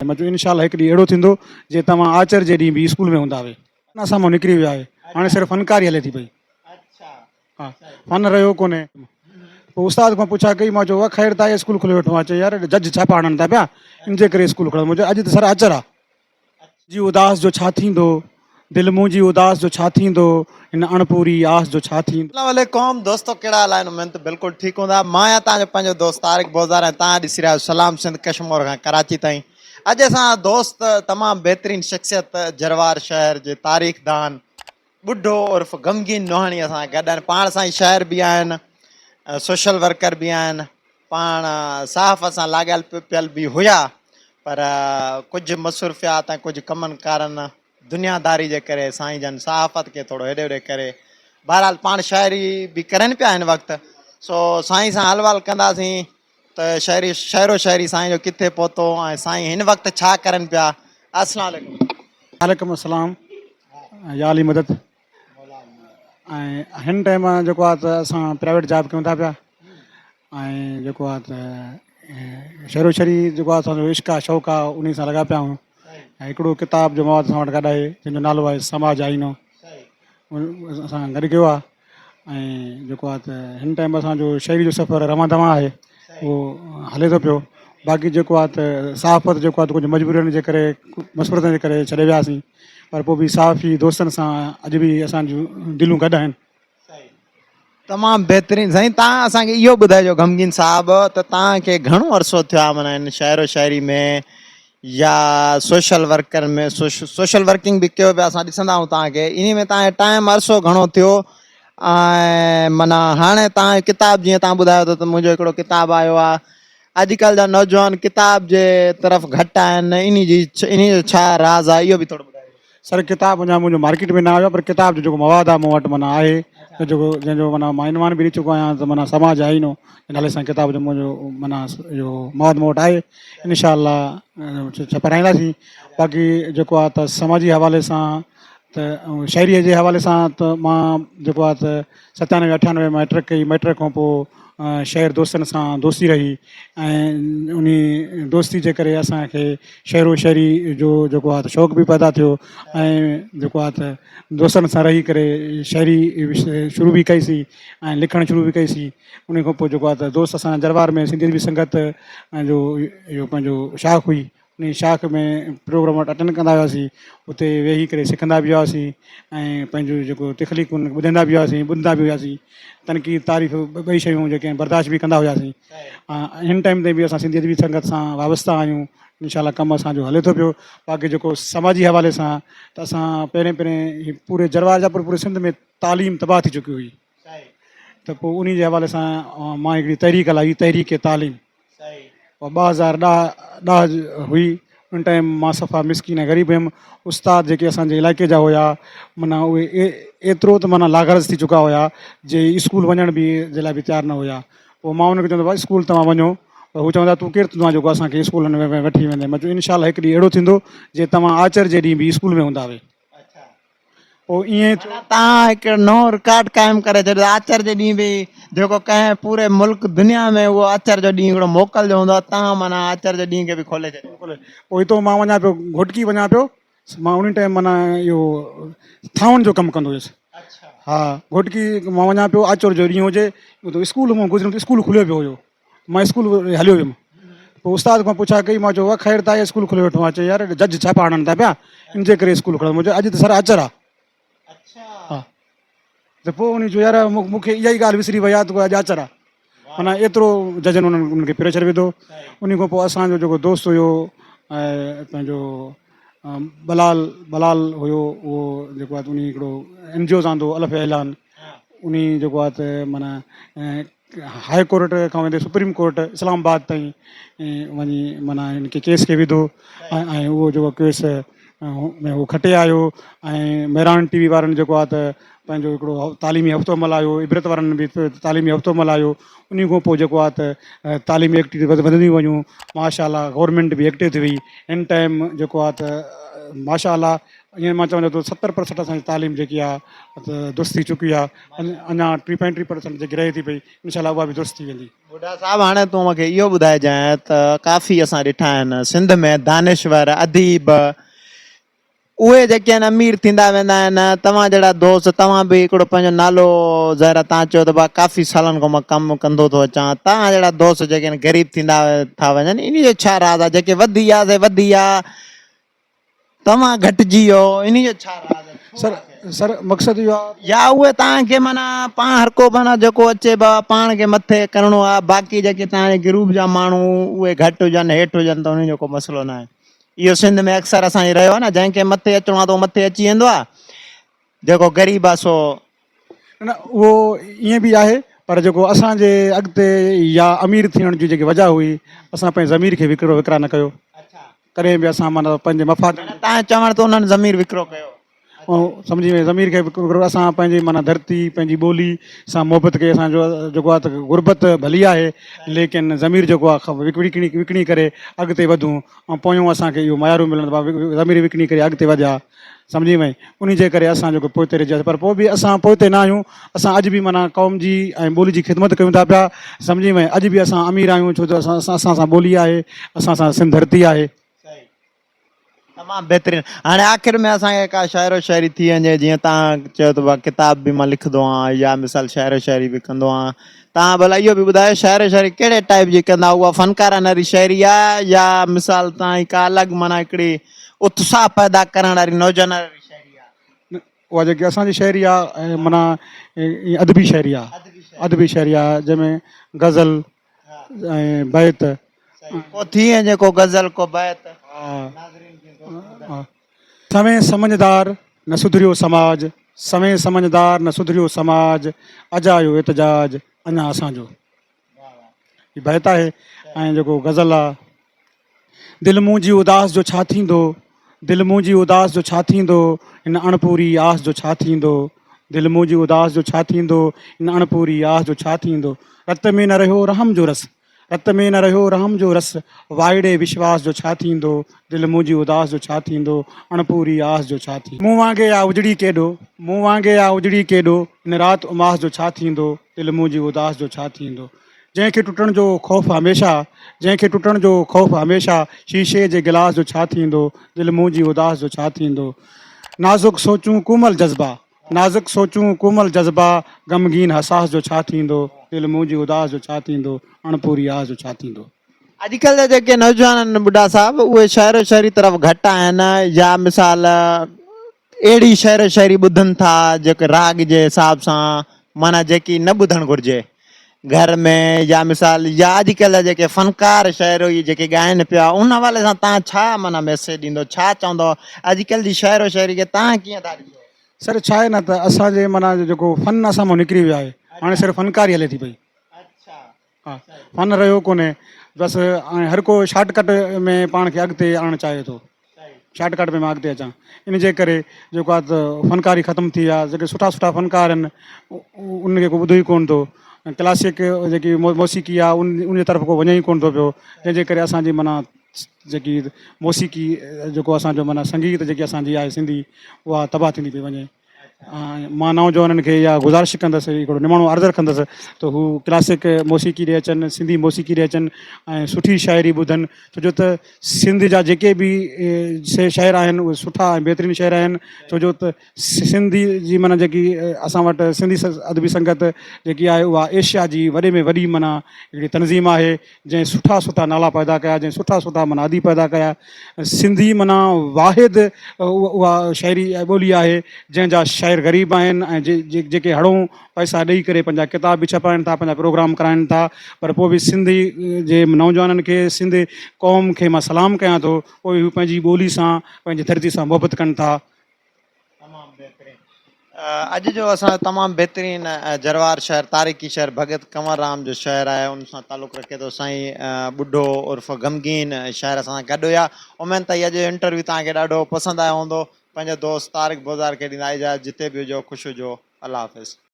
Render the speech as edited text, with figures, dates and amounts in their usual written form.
مان چيو انشاء الله هڪ ڏينهن اهڙو ٿيندو جي توهان آچر جي ڏينهن به اسڪول ۾ هوندا هئي. اسان مان نڪري ويو آهي هاڻي صرف فنڪاري هلي ٿي پئي. ها فن رهيو ڪونهي. پوء استاد کان پڇا ڪئي مان چيو واهه خير ته آهي اسڪول کولي ويٺو آهيان. چيائين يار جج ڇاپا هڻن ٿا پيا ان جي ڪري اسڪول کوليو. مون چيو اڄ ته سر آچر آهي. جي اداس جو ڇا ٿيندو دل منهنجي اداس جو ڇا ٿيندو هن اڻپوري آس جو ڇا ٿيندو. اسلام عليڪم دوستو ڪهڙا حال آهن اميد ته بلڪل ٺيڪ هوندا مان آهيان توهان جو پنهنجو دوست طارق بوزار ۽ توهان ڏسي رهيا آهيو سلام سنڌ ڪشمور کان ڪراچي تائين اڄ اسان جا دوست تمام بهترين شخصيت جروار شهر جي تاريخ دان ٻڍو عرف غمگين نوحاڻي اسان سان گڏ آهن پاڻ سائين شاعر به آهن سوشل ورڪر به آهن پاڻ صحافت سان لاڳايل پيل به هيا پر ڪجهه مصروفيات ۽ ڪجهه ڪمن ڪارن دنيا داري جي ڪري سائين جن صحافت کي ٿورو هيڏي هوڏي ڪري بهرحال پاڻ شاعري به ڪرن پيا هن وقت سو سائين سان حال وال ڪنداسين ته شاعري شعر و شاعري سائين جو ڪٿي پهتو ۽ سائين هن وقت ڇا ڪرن پيا السلام عليڪم. وعليڪم السلام يا علي مدد ۽ هن ٽائيم جيڪو آهي ته اسان پرائيويٽ جاب ڪيون ٿا پيا ۽ جيڪو آهي ته شعر و شاعري جيڪو آهي اسانجو عشق آهي شوق آهي انهي سان لڳا پيا آهيون ۽ هڪڙو ڪتاب جو مواد اسان وٽ گڏ آهي جنهن جو نالو آهي سماج آئينو اسان گڏ ڪيو آهي ۽ جيڪو آهي ته هن ٽائيم اسانجو شاعري جو سفر روان دوان آهي اهو هلي ٿو پيو باقي جيڪو آهي ته صحافت جيڪو آهي ته ڪجهه مجبورين جي ڪري مصروفيتن جي ڪري ڇڏي وياسين پر پوء به صحافي دوستن سان اڄ به اسانجون دليون گڏ آهن. تمام بهترين سائين تان اسان کي اهو ٻڌائجو غمگين صاحب ته تان کي گهڻو عرصو ٿيو آهي معنيٰ هن شعر و شاعري ۾ يا سوشل ورڪر ۾ سوشل ورڪنگ به ڪيو پيا اسان ڏسندا آهيون تان کي انهي ۾ تان ٽائيم عرصو گهڻو ٿيو ۽ معنيٰ هاڻي تان ڪتاب جيئن تان ٻڌايو ته منهنجو هڪڙو ڪتاب آيو آهي اڄڪلهه جا نوجوان ڪتاب جي طرف گهٽ آهن انهي جي انهي جو ڇا راز آهي اهو به ٿورو ٻڌايو. سر ڪتاب اڃا منهنجو مارڪيٽ ۾ نه آيو آهي پر ڪتاب جو جيڪو مواد آهي مون وٽ معنيٰ آهي ته جيڪو جنهن جو معنيٰ مان عنوان به ڏئي چڪو آهيان ته معنيٰ سماج آئينو جي نالي سان ڪتاب جو منهنجو معنيٰ اهو مواد مون وٽ آهي انشاء الله ڇپرائينداسين باقي جيڪو آهي ته سماجي حوالي سان ته شاعريء جي حوالي سان ته مان جيڪو آهي ته ستانوي اٺانوي ۾ مئٽرڪ ڪئي مئٽرڪ کان پوء شهر دوستن سان دوستي رهي ۽ انهي دوستي جي ڪري اسان کي شعر و شاعري جو جيڪو آهي ته شوق به پيدا ٿيو ۽ جيڪو آهي ته دوستن سان رهي ڪري شاعري شروع به ڪئي سين ۽ لکڻ شروع به ڪئي سين انهي کان پوء جيڪو آهي ته دوست اسان جروار ۾ سنڌي ادبي سنگت جو اهو پنهنجو شاخ هئي انهي شاخ ۾ پروگرام اٽينڊ ڪندا هياسين اتي ويهي ڪري سکندا به هياسين ۽ پنهنجون جيڪو تخليقون ٻڌندا به هياسين ٻڌندا به هياسين تنقيد تعريف ٻئي شيون جيڪي آهن برداشت به ڪندا هياسين ۽ هن ٽائيم تائين به اسان سنڌي ادبي سنگت سان وابسته آهيون انشاء الله ڪم اسانجو هلي ٿو پيو باقي جيڪو سماجي حوالي سان ته اسان پهرين پهرين پوري جروار جا پوري سنڌ ۾ تعليم تباهه ٿي چڪي هئي ته پوء انهي جي حوالي سان مان هڪڙي تحريڪ هلائي تحريڪ تعليم اها 2010 ڏهه هئي ان ٽائيم مان صفا مسڪين ۽ غريب هيم استاد جيڪي اسان جي علائقي جا هيا معنيٰ اهي ايترو ته معنيٰ لاغرض ٿي چڪا هيا جي اسڪول وڃڻ به جي لاء به تيار نه هيا پوء مان انهن کي چوندو هوس اسڪول توهان وڃو پر هو چوندا تون ڪير ٿيندو آهين جيڪو اسان کي اسڪولن ۾ وٺي ويندين مان چيو انشاء الله هڪ ڏينهن اهڙو ٿيندو جي توهان آچر جي ڏينهن به اسڪول ۾ هوندا هئي. پوء ائين ٿيو. معنيٰ توهان هڪ نئون رڪارڊ قائم ڪري ڇڏيو ته آچر جي ڏينهن به جيڪو ڪنهن پوري ملڪ دنيا ۾ اهو آچر جو ڏينهن هڪڙو موڪل جو هوندو آهي توهان معنيٰ آچر جي ڏينهن کي به کولي ڇڏيو. پوء هتو مان وڃان پيو گهوٽڪي وڃان پيو مان انهي ٽائيم معنيٰ اهو ٿانون جو ڪم ڪندو هيس ها گهوٽڪي مان وڃان پيو آچر جو ڏينهن هجي اسڪول مان گذريم ته اسڪول کليو پيو هيو مان اسڪول هليو ويم پوء استاد کان پڇا ڪئي مان چيو واهه خير ته آهي اسڪول کولي ويٺو آهيان چيائين يار جج ڇاپا هڻن ٿا پيا ان جي ڪري اسڪول کوليو مون چيو اڄ ته سر آچر آهي ها ته پوء ان چيو يار مون کي اها ئي ڳالهه وسري وئي آهي ته اڄ آچر آهي معنيٰ ايترو ججن انهن انهن کي پريشر وڌو ان کان پوء اسانجو جيڪو دوست هيو ۽ پنهنجو بلال بلال هيو اهو جيڪو آهي ان هڪڙو اين جي اوز آندو الف اعلان ان جيڪو آهي ته معنيٰ هاء ڪورٽ کان ويندي سپريم ڪورٽ اسلام آباد تائين وڃي معنيٰ هن کي ڪيس کي وڌو ۽ اهو جيڪو ڪيس ۾ هو کٽي آيو ۽ مهراڻ ٽي وي وارن جيڪو آهي ته پنهنجو هڪڙو تعليمي هفتو ملهايو عبرت وارن به تعليمي هفتو ملهايو انهي کان پوء جيڪو آهي ته تعليمي ايڪٽيوٽي وڌنديون ويون ماشاء الله گورنمينٽ به ايڪٽو ٿي وئي هن ٽائيم جيڪو آهي ته ماشاء الله ائين مان چوان ٿو 70% اسان جي تعليم جيڪي آهي ته درست ٿي چڪي آهي. اڃا 3.3% جيڪي رهي ٿي پئي انشاء الله اها به درست ٿي ويندي. ٻڍا صاحب هاڻي تون مونکي اهو ٻڌائجانء ته ڪافي اسان ڏٺا آهن سنڌ ۾ دانشور اديب اهي جيڪي آهن امير ٿيندا ويندا آهن توهان جهڙا دوست توهان به هڪڙو پنهنجو نالو ظاهر آهي توهان چيو ته ڀا ڪافي سالن کان مان ڪم ڪندو ٿو اچان توهان جهڙا دوست جيڪي آهن غريب ٿيندا ٿا وڃن انهي جو ڇا راز آهي جيڪي وڌي ويا سي وڌي ويا توهان گهٽجي ويو انهي جو ڇا راز آهي سر سر مقصد اهو آهي يا اهي توهان کي معنيٰ پاڻ هر ڪو معنيٰ جيڪو اچي ڀا پاڻ کي مٿي ڪرڻو آهي باقي جيڪي توهان جي گروپ جا ماڻهو اهي گهٽ هجن هيٺ هجن ته انهي جو ڪو مسئلو ناهي اهو سنڌ ۾ اڪثر اسان جي رهيو آهي نه جنهن کي مٿي اچڻو آهي ته اهو مٿي اچي ويندو آهي جيڪو غريب آهي سو. نه اهو ائين به آهي پر جيڪو اسان جي اڳتي يا امير ٿيڻ جي جيڪي وجه هئي اسان پنهنجي ضمير کي وڪرو وڪرا نه ڪيو ڪڏهن به اسان معنيٰ پنهنجي مفاد. تان چوڻ ته انهن ضمير وڪرو ڪيو. سمجهي وئي ضمير کي وڪرو اسان پنهنجي معنيٰ ڌرتي پنهنجي ٻولي سان محبت ڪئي اسان جو جيڪو آهي ته غربت ڀلي آهي ليڪن ضمير جيڪو آهي وڪڻي وڪڻي ڪري اڳتي وڌون ۽ پويون اسان کي اهو معيارون ملن ته ضمير وڪڻي ڪري اڳتي وڌيا سمجهي وئي انهي جي ڪري اسان جيڪو پوئتي رهجي وياسين پر پوء به اسان پوئتي نه آهيون اسان اڄ به معنيٰ قوم جي ۽ ٻولي جي خدمت ڪيون ٿا پيا سمجهي وئي اڄ به اسان امير آهيون ڇو جو اسان سان ٻولي آهي اسان سان سنڌ ڌرتي آهي. تمام بهترين هاڻي آخر ۾ اسان کي ڪا شاعر و شاعري ٿي وڃي جيئن توهان چيو ته ڪتاب به مان لکندو آهيان يا مثال شاعر و شاعري به ڪندو آهيان توهان ڀلا اهو به ٻڌايو شاعر و شاعري ڪهڙي ٽائپ جي ڪندا اها فنڪارانه واري شاعري آهي يا مثال توهان جي ڪا الڳ معنيٰ هڪڙي اتساهه پيدا ڪرڻ واري نوجوانن واري شاعري آهي. اها جيڪي اسان جي شاعري آهي معنيٰ ادبي شاعري آهي ادبي شاعري آهي جنهن ۾ غزل ۽ بيت. ڪو ٿي وڃي ڪو غزل ڪو بيت. سوين سمجهدار نه سڌريو سماج سوين سمجهدار نه سڌريو سماج اجايو احتجاج اڃا اسان جو. هي بيت آهي ۽ جيڪو غزل آ. دل منهنجي اداس جو ڇا ٿيندو دل منهنجي اداس جو ڇا ٿيندو هن اڻپوري آس جو ڇا ٿيندو دل منهنجي اداس جو ڇا ٿيندو هن اڻپوري آس جو ڇا ٿيندو رت ۾ نه رهيو رحم جو رس رت ۾ نه رهيو رحم جو رس وائڙي وشواس جو ڇا ٿيندو دل منهنجي اداس جو ڇا ٿيندو اڻپوري آس جو ڇا ٿيندو مون وانگي آ اجڙي ڪيڏو مون وانگي آ اجڙي ڪيڏو هن رات اماس جو ڇا ٿيندو دل منهنجي اداس جو ڇا ٿيندو جنهن کي ٽٽڻ جو خوف هميشه جنهن کي ٽٽڻ جو خوف هميشه شيشي جي گلاس جو ڇا ٿيندو دل منهنجي اداس جو ڇا ٿيندو نازڪ سوچون ڪومل جذبا نازڪ سوچون ڪومل جذبا غمگين حساس جو ڇا ٿيندو دل منهنجي اداس جو ڇا ٿيندو اڻپوري آس جو ڇا ٿيندو. اڄڪلهه جا جيڪي نوجوان آهن ٻڍا صاحب اهي شعر و شاعري طرف گهٽ آهن يا مثال اهڙي شعر و شاعري ٻڌن ٿا جيڪي راڳ جي حساب سان معنيٰ جيڪي نه ٻڌڻ گهرجي گهر ۾ يا مثال يا اڄڪلهه جا جيڪي فنڪار شعر اهي جيڪي ڳائن پيا ان حوالي سان تان ڇا معنيٰ ميسيج ڏيندو ڇا چوندو اڄڪلهه جي شعر و شاعري کي تان ڪيئن ٿا ڏسو؟ سر ڇا آهي نه ته اسان جي معنيٰ جيڪو فن اسان مان نڪري ويو آهي هاڻي صرف فنڪاري هلي ٿي پئي. ها فن رهيو ڪونهي بس هاڻي هر ڪو شارٽ ڪٽ ۾ پاڻ کي اڳتي آڻڻ چاهي ٿو شارٽ ڪٽ ۾ مان اڳتي اچان ان جي ڪري جيڪو آهي ته فنڪاري ختم ٿي ويا جيڪي سٺا سٺا فنڪار آهن انهن کي ڪو ٻڌو ئي ڪونه ٿو ۽ ڪلاسڪ جيڪي موسيقي آهي ان جي طرف ڪو وڃي ئي ڪونه ٿو پيو جنهن جي ڪري اسانجي معنيٰ جيڪي موسيقي جيڪو اسانجو معنيٰ سنگيت جيڪي اسانجي آهي سنڌي اها تباهه ٿيندي پئي وڃي مان نوجوانن کي اها گذارش ڪندس هڪڙو نماڻو عرض رکندس ته هو ڪلاسڪ موسيقي ڏي اچن سنڌي موسيقي ڏي اچن ۽ سٺي شاعري ٻڌن ڇو جو ته سنڌ جا جيڪي به شاعر آهن اهي سٺا ۽ بهترين شاعر آهن ڇو جو ته سنڌي جي معنيٰ جيڪي اسان وٽ سنڌي ادبي سنگت جيڪي آهي اها ايشيا جي وڏي ۾ وڏي معنيٰ هڪڙي تنظيم آهي جنهن سٺا سٺا نالا پيدا ڪيا جنهن سٺا سٺا معنيٰ اديب پيدا ڪيا سنڌي معنيٰ واحد اها شاعري ٻولي آهي جنهن جا شاعر غريب آهن ۽ جيڪي هڙئون پئسا ڏئي ڪري پنهنجا ڪتاب به ڇپائن ٿا پنهنجا پروگرام ڪرائن ٿا پر پوء به سنڌي جي نوجوانن کي سنڌ قوم کي مان سلام ڪيان ٿو پوء هو پنهنجي ٻولي سان پنهنجي ڌرتي سان محبت ڪن ٿا. تمام بهترين اڄ جو اسان جو تمام بهترين جروار شهر تاريخي شهر ڀڳت ڪنور رام جو شهر آهي ان سان تعلق رکي ٿو سائين ٻڍو عرف غمگين شاعر اسان سان گڏ هيا اميد ته اڄ جو انٽرويو توهان کي ڏاڍو پسند آيو هوندو پنهنجو دوست طارق بوزار کي ڏيندا اجازت جتي به هجو خوش هجو الله حافظ.